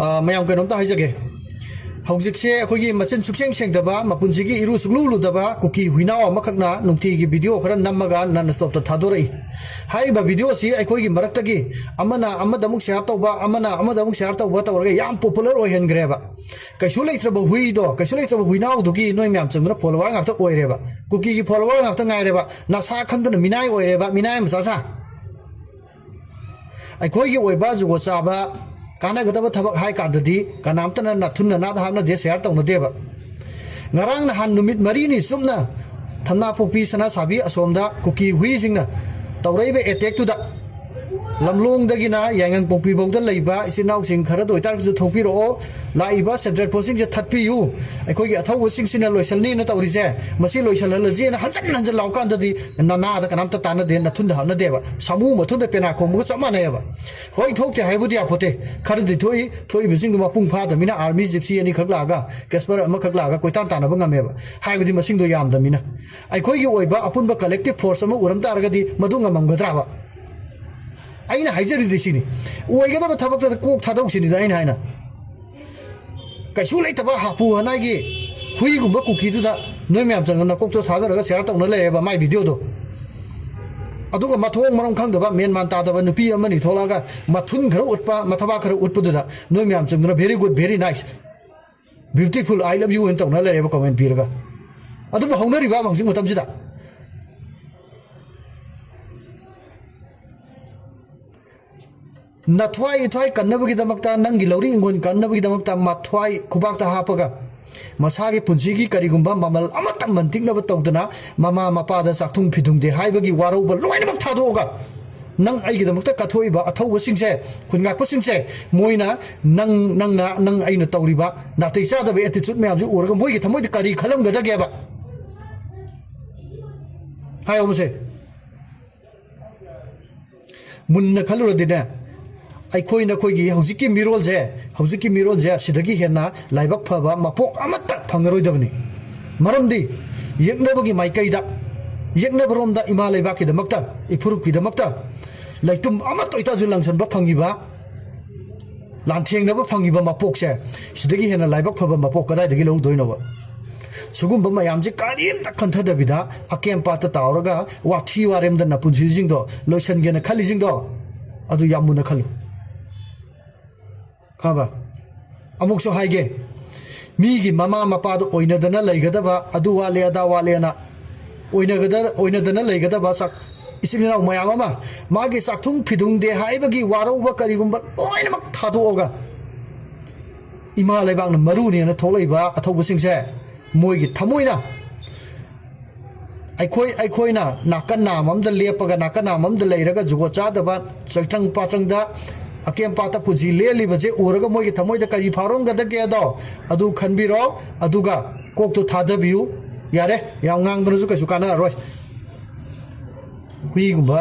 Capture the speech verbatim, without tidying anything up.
ꯑ, ꯃꯌꯥꯝ ꯀꯩꯅꯣꯝꯇ ꯍꯥꯏꯖꯒꯦ꯫ ꯍꯧꯖꯤꯛꯁꯦ ꯑꯩꯈꯣꯏꯒꯤ ꯃꯆꯤꯟ ꯁꯨꯛꯁꯦꯡ ꯁꯦꯡꯗꯕ, ꯃꯄꯨꯟꯁꯤꯒꯤ ꯏꯔꯨ ꯁꯨꯛꯂꯨ ꯂꯨꯗꯕ ꯀꯨꯀꯤ ꯍꯨꯏꯅꯥꯎ ꯑꯃꯈꯛꯅ ꯅꯨꯡꯇꯤꯒꯤ ꯚꯤꯗꯤꯑꯣ ꯈꯔ ꯅꯝꯃꯒ ꯅꯟ ꯁ꯭ꯇꯣꯞꯇ ꯊꯥꯗꯣꯔꯛꯏ꯫ ꯍꯥꯏꯔꯤꯕ ꯚꯤꯗꯤꯑꯣꯁꯤ ꯑꯩꯈꯣꯏꯒꯤ ꯃꯔꯛꯇꯒꯤ ꯑꯃꯅ ꯑꯃꯗ ꯑꯃꯨꯛ ꯁꯤꯌꯥꯔ ꯇꯧꯕ, ꯑꯃꯅ ꯑꯃꯗ ꯑꯃꯨꯛ ꯁꯤꯌꯥꯔ ꯇꯧꯕ ꯇꯧꯔꯒ ꯌꯥꯝ ꯄꯣꯄꯨꯂꯔ ꯑꯣꯏꯍꯟꯈ꯭ꯔꯦꯕ꯫ ꯀꯩꯁꯨ ꯂꯩꯇ꯭ꯔꯕ ꯍꯨꯏꯗꯣ, ꯀꯩꯁꯨ ꯂꯩꯇ꯭ꯔꯕ ꯍꯨꯏꯅꯥꯎꯗꯨꯒꯤ ꯅꯣꯏ ꯃꯌꯥꯝ ꯆꯪꯗꯨꯅ ꯐꯣꯂꯣꯋꯔ ꯉꯥꯛꯇ ꯑꯣꯏꯔꯦꯕ꯫ ꯀꯨꯀꯤꯒꯤ ꯐꯣꯂꯣꯋꯔ ꯉꯥꯛꯇ ꯉꯥꯏꯔꯦꯕ꯫ ꯅꯁꯥ ꯈꯪꯗꯅ ꯃꯤꯅꯥꯏ ꯑꯣꯏꯔꯦꯕ, ꯃꯤꯅꯥꯏ ꯃꯆꯥ ꯁꯥ꯫ ꯑꯩꯈꯣꯏꯒꯤ ꯑꯣꯏꯕ ꯖꯨꯒꯣꯠ ꯆꯥꯕ ꯀꯥꯟꯅꯒꯗꯕ ꯊꯕꯛ ꯍꯥꯏ ꯀꯥꯟꯗꯗꯤ ꯀꯅꯥꯝꯇꯅ ꯅꯥꯊꯨꯟ ꯅꯅꯥꯗ ꯍꯥꯞꯅꯗꯦ, ꯁꯤꯌꯥꯔ ꯇꯧꯅꯗꯦꯕ꯫ ꯉꯔꯥꯡ ꯅꯍꯥꯟ ꯅꯨꯃꯤꯠ ꯃꯔꯤꯅꯤ ꯆꯨꯞꯅ ꯊꯝꯅꯥꯄꯣꯛꯄꯤ ꯁꯅꯥꯁꯥꯕꯤ ꯑꯁꯣꯝꯗ ꯀꯨꯀꯤ ꯍꯨꯏꯁꯤꯡꯅ ꯇꯧꯔꯛꯏꯕ ꯑꯦꯇꯦꯛꯇꯨꯗ ꯂꯝꯂꯣꯡꯗꯒꯤꯅ ꯌꯥꯏꯉꯪꯄꯣꯛꯄꯤ ꯐꯥꯎꯗ ꯂꯩꯕ ꯏꯆꯤꯟ ꯏꯅꯥꯎꯁꯤꯡ ꯈꯔꯗ ꯑꯣꯏꯇꯥꯔꯒꯁꯨ ꯊꯣꯛꯄꯤꯔꯛꯑꯣ, ꯂꯥꯛꯏꯕ ꯁꯦꯟꯇ꯭ꯔꯦꯜ ꯐꯣꯔꯁꯁꯤꯡꯁꯦ ꯊꯠꯄꯤꯌꯨ, ꯑꯩꯈꯣꯏꯒꯤ ꯑꯊꯧꯕꯁꯤꯡꯁꯤꯅ ꯂꯣꯏꯁꯤꯜꯅꯤꯅ ꯇꯧꯔꯤꯁꯦ, ꯃꯁꯤ ꯂꯣꯏꯁꯤꯜꯍꯜꯂꯁꯤꯅ ꯍꯟꯖꯟ ꯍꯟꯖꯟ ꯂꯥꯎ ꯀꯥꯟꯗꯗꯤ ꯅꯅꯥꯗ ꯀꯅꯥꯝꯇ ꯇꯥꯟꯅꯗꯦ, ꯅꯊꯨꯟꯗ ꯍꯥꯞꯅꯗꯦꯕ꯫ ꯁꯥꯃꯨ ꯃꯊꯨꯟꯗ ꯄꯦꯅꯥ ꯈꯣꯡꯕꯒ ꯆꯞ ꯃꯥꯟꯅꯩꯑꯕ꯫ ꯍꯣꯏ, ꯊꯣꯛꯇꯦ ꯍꯥꯏꯕꯨꯗꯤ ꯌꯥꯄꯣꯠꯇꯦ, ꯈꯔꯗꯤ ꯊꯣꯛꯏ꯫ ꯊꯣꯛꯏꯕꯁꯤꯡꯗꯨ ꯃꯄꯨꯡ ꯐꯥꯗꯕꯅꯤꯅ ꯑꯥꯔꯃꯤ ꯖꯤꯞꯁꯤ ꯑꯅꯤꯈꯛ ꯂꯥꯛꯑꯒ, ꯀꯦꯁꯄꯔ ꯑꯃꯈꯛ ꯂꯥꯛꯑꯒ ꯀꯣꯏꯇꯥꯟ ꯇꯥꯟꯅꯕ ꯉꯝꯃꯦꯕ꯫ ꯍꯥꯏꯕꯗꯤ ꯃꯁꯤꯡꯗꯣ ꯌꯥꯝꯗꯕꯅꯤꯅ꯫ ꯑꯩꯈꯣꯏꯒꯤ ꯑꯣꯏꯕ ꯑꯄꯨꯟꯕ ꯀꯂꯦꯛꯇꯤꯞ ꯐꯣꯔꯁ ꯑꯃ ꯎꯔꯝ ꯇꯥꯔꯒꯗꯤ ꯃꯗꯨ ꯉꯝꯃꯝꯒꯗ꯭ꯔꯥꯕ? ꯑꯩꯅ ꯍꯥꯏꯖꯔꯤꯗꯤ ꯁꯤꯅꯤ, ꯑꯣꯏꯒꯗꯕ ꯊꯕꯛꯇꯨꯗ ꯀꯣꯛ ꯊꯥꯗꯧꯁꯤꯅꯤꯗ ꯑꯩꯅ ꯍꯥꯏꯅ꯫ ꯀꯩꯁꯨ ꯂꯩꯇꯕ ꯍꯥꯄꯨ ꯍꯅꯥꯏꯒꯤ ꯍꯨꯏꯒꯨꯝꯕ ꯀꯨꯀꯤꯗꯨꯗ ꯅꯣꯏ ꯃꯌꯥꯝ ꯆꯪꯗꯅ ꯅꯀꯣꯛꯇꯣ ꯊꯥꯗꯔꯒ ꯁꯤꯌꯥꯔ ꯇꯧꯅ ꯂꯩꯔꯦꯕ ꯃꯥꯏ ꯚꯤꯗꯤꯑꯣꯗꯣ꯫ ꯑꯗꯨꯒ ꯃꯊꯣꯡ ꯃꯔꯝ ꯈꯪꯗꯕ, ꯃꯦꯟ ꯃꯥꯟ ꯇꯥꯗꯕ ꯅꯨꯄꯤ ꯑꯃꯅꯤ ꯊꯣꯛꯂꯛꯑꯒ ꯃꯊꯨꯟ ꯈꯔ ꯎꯠꯄ, ꯃꯊꯕꯥꯛ ꯈꯔ ꯎꯠꯄꯗꯨꯗ ꯅꯣꯏ ꯃꯌꯥꯝ ꯆꯪꯗꯅ "Very good, very nice, beautiful, I love you" ꯍꯥꯏꯅ ꯇꯧꯅ ꯂꯩꯔꯦꯕ ꯀꯃꯦꯟ ꯄꯤꯔꯒ꯫ ꯑꯗꯨꯕꯨ ꯍꯧꯅꯔꯤꯕ ꯍꯧꯖꯤꯛ ꯃꯇꯝꯁꯤꯗ꯫ ꯅꯊ꯭ꯋꯥꯏ ꯏꯊ꯭ꯋꯥꯏ ꯀꯟꯅꯕꯒꯤꯗꯃꯛꯇ, ꯅꯪꯒꯤ ꯂꯧꯔꯤ ꯏꯪꯈꯣꯜ ꯀꯟꯅꯕꯒꯤꯗꯃꯛꯇ ꯃꯊ꯭ꯋꯥꯏ ꯈꯨꯕꯥꯛꯇ ꯍꯥꯞꯄꯒ ꯃꯁꯥꯒꯤ ꯄꯨꯟꯁꯤꯒꯤ ꯀꯔꯤꯒꯨꯝꯕ ꯃꯃꯜ ꯑꯃꯠꯇ ꯃꯟꯇꯤꯛꯅꯕ ꯇꯧꯗꯅ, ꯃꯃꯥ ꯃꯄꯥꯗ ꯆꯥꯛꯊꯨꯡ ꯐꯤꯊꯨꯡꯗꯦ ꯍꯥꯏꯕꯒꯤ ꯋꯥꯔꯧꯕ ꯂꯣꯏꯅꯃꯛ ꯊꯥꯗꯣꯛꯑꯒ, ꯅꯪ ꯑꯩꯒꯤꯗꯃꯛꯇ ꯀꯠꯊꯣꯛꯏꯕ ꯑꯊꯧꯕꯁꯤꯡꯁꯦ, ꯈꯨꯟ ꯉꯥꯛꯄꯁꯤꯡꯁꯦ, ꯃꯣꯏꯅ ꯅꯪ, ꯅꯪꯅ, ꯅꯪ ꯑꯩꯅ ꯇꯧꯔꯤꯕ ꯅꯥꯇꯩ ꯆꯥꯗꯕ ꯑꯦꯇꯤꯆꯨꯠ ꯃꯌꯥꯝꯁꯤ ꯎꯔꯒ ꯃꯣꯏꯒꯤ ꯊꯃꯣꯏꯗ ꯀꯔꯤ ꯈꯜꯂꯝꯒꯗꯒꯦꯕ? ꯍꯥꯏꯌꯣꯕꯁꯦ꯫ ꯃꯨꯟꯅ ꯈꯜꯂꯨꯔꯗꯤꯅꯦ, ꯑꯩꯈꯣꯏ ꯅꯈꯣꯏꯒꯤ ꯍꯧꯖꯤꯛꯀꯤ ꯃꯤꯔꯣꯜꯁꯦ, ꯍꯧꯖꯤꯛꯀꯤ ꯃꯤꯔꯣꯜꯁꯦ ꯑꯁꯤꯗꯒꯤ ꯍꯦꯟꯅ ꯂꯥꯏꯕꯛ ꯐꯕ ꯃꯄꯣꯛ ꯑꯃꯠꯇ ꯐꯪꯉꯔꯣꯏꯗꯕꯅꯤ꯫ ꯃꯔꯝꯗꯤ ꯌꯦꯛꯅꯕꯒꯤ ꯃꯥꯏꯀꯩꯗ, ꯌꯦꯛꯅꯕꯔꯣꯝꯗ ꯏꯃꯥ ꯂꯩꯕꯥꯛꯀꯤꯗꯃꯛꯇ, ꯏꯐꯨꯔꯨꯞꯀꯤꯗꯃꯛꯇ ꯂꯩꯇꯨꯝ ꯑꯃꯠꯇ ꯑꯣꯏꯇꯥꯁꯨ ꯂꯪꯁꯟꯕ ꯐꯪꯉꯤꯕ ꯂꯥꯟꯊꯦꯡꯅꯕ ꯐꯪꯉꯤꯕ ꯃꯄꯣꯛꯁꯦ, ꯁꯤꯗꯒꯤ ꯍꯦꯟꯅ ꯂꯥꯏꯕꯛ ꯐꯕ ꯃꯄꯣꯛ ꯀꯗꯥꯏꯗꯒꯤ ꯂꯧꯗꯣꯏꯅꯣꯕ? ꯁꯤꯒꯨꯝꯕ ꯃꯌꯥꯝꯁꯦ ꯀꯔꯤꯝꯇ ꯈꯟꯊꯗꯕꯤꯗ ꯑꯀꯦꯝ ꯄꯥꯠꯇ ꯇꯥꯎꯔꯒ ꯋꯥꯊꯤ ꯋꯥꯔꯦꯝꯗ ꯅꯄꯨꯟꯁꯤꯁꯤꯡꯗꯣ ꯂꯣꯏꯁꯤꯟꯒꯦꯅ ꯈꯜꯂꯤꯁꯤꯡꯗꯣ, ꯑꯗꯨ ꯌꯥꯝ ꯃꯨꯟꯅ ꯈꯜꯂꯨ꯫ ꯈꯪꯉꯕ? ꯑꯃꯨꯛꯁꯨ ꯍꯥꯏꯒꯦ, ꯃꯤꯒꯤ ꯃꯃꯥ ꯃꯄꯥꯗꯣ ꯑꯣꯏꯅꯗꯅ ꯂꯩꯒꯗꯕ, ꯑꯗꯨ ꯋꯥꯠꯂꯦ ꯑꯗꯥ ꯋꯥꯠꯂꯦꯅ ꯑꯣꯏꯅꯒꯗ-, ꯑꯣꯏꯅꯗꯅ ꯂꯩꯒꯗꯕ ꯆꯥꯛ-, ꯏꯆꯤꯟ ꯏꯅꯥꯎ ꯃꯌꯥꯝ ꯑꯃ ꯃꯥꯒꯤ ꯆꯥꯛꯊꯨꯡ ꯐꯤꯗꯨꯡꯗꯦ ꯍꯥꯏꯕꯒꯤ ꯋꯥꯔꯧꯕ ꯀꯔꯤꯒꯨꯝꯕ ꯂꯣꯏꯅꯃꯛ ꯊꯥꯗꯣꯛꯑꯒ, ꯏꯃꯥ ꯂꯩꯕꯥꯛꯅ ꯃꯔꯨꯅꯦꯅ ꯊꯣꯛꯂꯛꯏꯕ ꯑꯊꯧꯕꯁꯤꯡꯁꯦ, ꯃꯣꯏꯒꯤ ꯊꯃꯣꯏꯅ ꯑꯩꯈꯣꯏ, ꯑꯩꯈꯣꯏꯅ ꯅꯥꯀꯟ ꯅꯥꯝ ꯑꯝꯗ ꯂꯦꯞꯄꯒ, ꯅꯥꯀꯟ ꯅꯥꯝ ꯑꯝꯗ ꯂꯩꯔꯒ, ꯖꯨꯒꯣꯠ ꯆꯥꯗꯕ ꯆꯩꯇ꯭ꯔꯪ ꯄꯥꯇ꯭ꯔꯪꯗ ꯑꯀꯦꯝ ꯄꯥꯠꯇ ꯄꯨꯟꯁꯤ ꯂꯦꯜꯂꯤꯕꯁꯦ ꯎꯔꯒ ꯃꯣꯏꯒꯤ ꯊꯃꯣꯏꯗ ꯀꯔꯤ ꯐꯥꯎꯔꯝꯒꯗꯒꯦꯗꯣ ꯑꯗꯨ ꯈꯟꯕꯤꯔꯣ꯫ ꯑꯗꯨꯒ ꯀꯣꯛꯇꯣ ꯊꯥꯗꯕꯤꯌꯨ꯫ ꯌꯥꯔꯦ, ꯌꯥꯝ ꯉꯥꯡꯗꯅꯁꯨ ꯀꯩꯁꯨ ꯀꯥꯟꯅꯔꯔꯣꯏ꯫ ꯍꯨꯏꯒꯨꯝꯕ